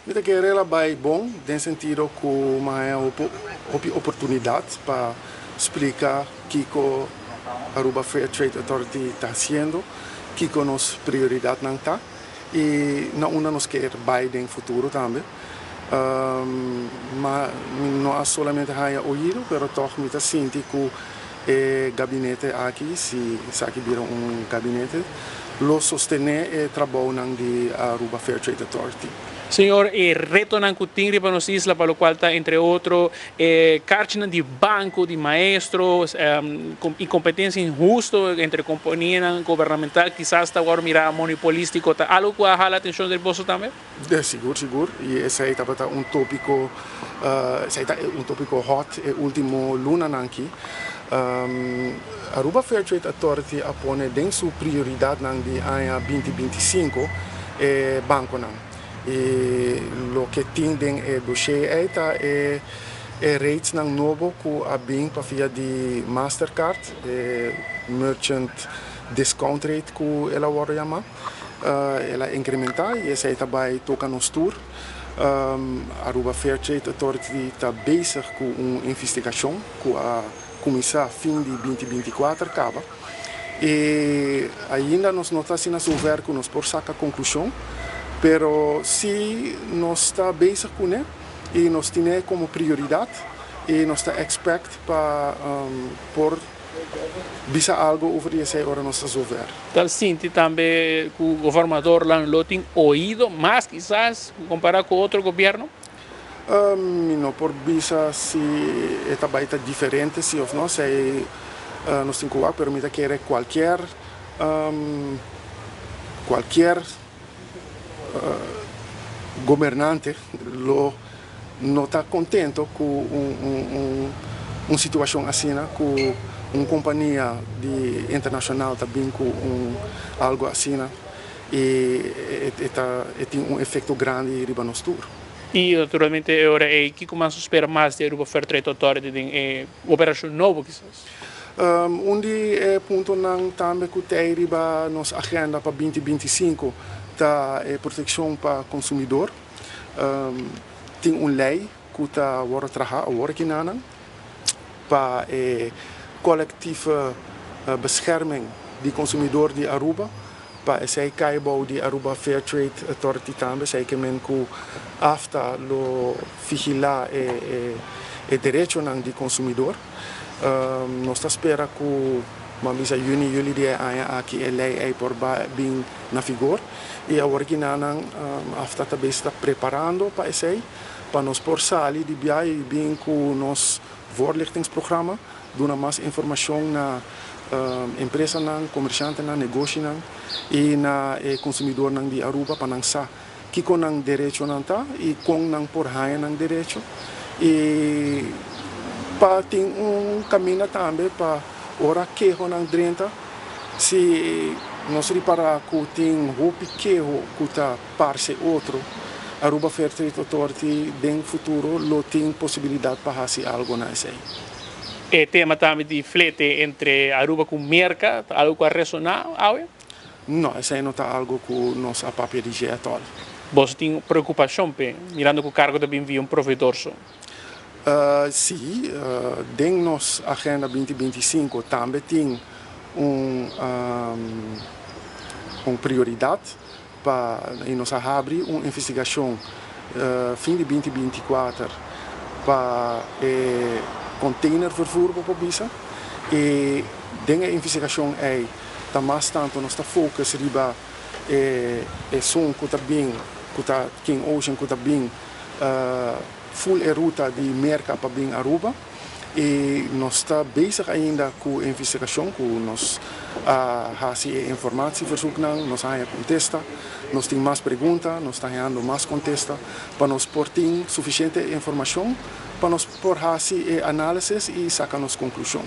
Mi ta kere el a bai bon den sentido ku mi a haña hopi oportunidat pa splika kiko Aruba Fair Trade Authority ta hasiendo, kiko nos prioridatnan ta i na unda nos kier bai den futuro tambe. Ma mi no a solamente haña oido, pero tòg mi ta sinti ku e gabinete aki, si esaki bira un gabinete, lo sostené e trabounan di Aruba Fair Trade Authority. Señor, e retonan ku tin riba nos isla pa lokual ta entre otro e karchinan di banko, di maestro, inkompetensia inhusto entre kompanianan gobernamental kisas ta wòrdu mirá monopolistiko, ta algu ku a hala atenshon den boso tambe? Sigur, sigur. I esei tabata un tópiko, esei ta un tópiko hòt e último lunanan aki. Aruba Fair Trade Authority a pone den su prioridatnan di aña 2025 e bankonan. I loke tin den e dossier ei ta e e ratesnan nobo ku a bin pa via di Mastercard, e merchant discount rate ku el a wòrdu yamá. El a incrementa y esey ta bay toca nos tur. Aruba Fair Trade Authority ta bezig cu un investigacion cu a cuminsa fin di 2024 caba y ainda nos no ta asina zover cu nos por saca conclusion, pero si nos ta bezig cune y nos tine como prioridad y nos ta expect pa por bisa algo over di esei ora nos ta zover. Ta sinti tambe ku gobernadornan lo tin oido mas kisas kompará ku otro gobierno? Mi no por bisa si e ta bai ta diferente si of no, esei nos tin ku wak, pero mi ta kere kualkier kualkier gobernante lo no ta contento cu un situacion asina cu un compania di internacional ta bin cu un algo asina y e ta e tin un efecto grandi riba nos tur. Y naturalmente e ora ey kico mas nos spera mas di Aruba Fair Trade Authority den e operacion nobo kisas? Un di e puntonan tambe cu t'ey riba nos agenda pa 2025 ta e proteccion pa consumidor. Tin un ley cu ta wordo traha awor aki nanan pa e collectieve bescherming di consumidor di Aruba, pa esey cay bou di Aruba Fair Trade Authority tambe. Esey ke men cu AFTA lo vigila e derechonan di consumidor. Nos ta spera cu ban bisa juni, juli di e aña aki e ley ey por bin na vigor y awor ki nan AFTA ta bes ta preparando pa esey pa nos por sali di bia y bin cu nos voorlichtingsprogramma, duna mas informacion na empresanan, comerciantenan, negoshinan y na e consumidornan di Aruba pa nan sa kiko nan derechonan ta y con nan por haña nan derecho y pa tin un caminda tambe pa ora kehonan drenta. Si nos ripara cu tin hopi keho cu ta parce otro, Aruba Fair Trade Authority den futuro lo tin posibilidad pa haci algo na esey. E tema tambe di flete entre Aruba cu Merca ta algo cu a resona awe? No, esey no ta algo cu nos a papia di dje at all. Boso tin preocupacion p'e, mirando cu cargo ta bin via un proveedor so? Sí, den nos Agenda 2025 tambe tin un prioridad pa y nos a habri un investigacion fin di 2024 pa e containervervoer, bo por bisa, y den e investigacion ey ta mas tanto nos ta focus riba e esun cu ta bin, cu ta King Ocean cu ta bin full e ruta di Merca pa bin Aruba y nos ta bezig ainda cu e investigacion cu nos a haci e informatieverzoeknan, nos a haya contesta, nos tin mas pregunta, nos ta hayando mas contesta pa nos por tin suficiente informacion pa nos por haci e analisis y saca nos conclusion.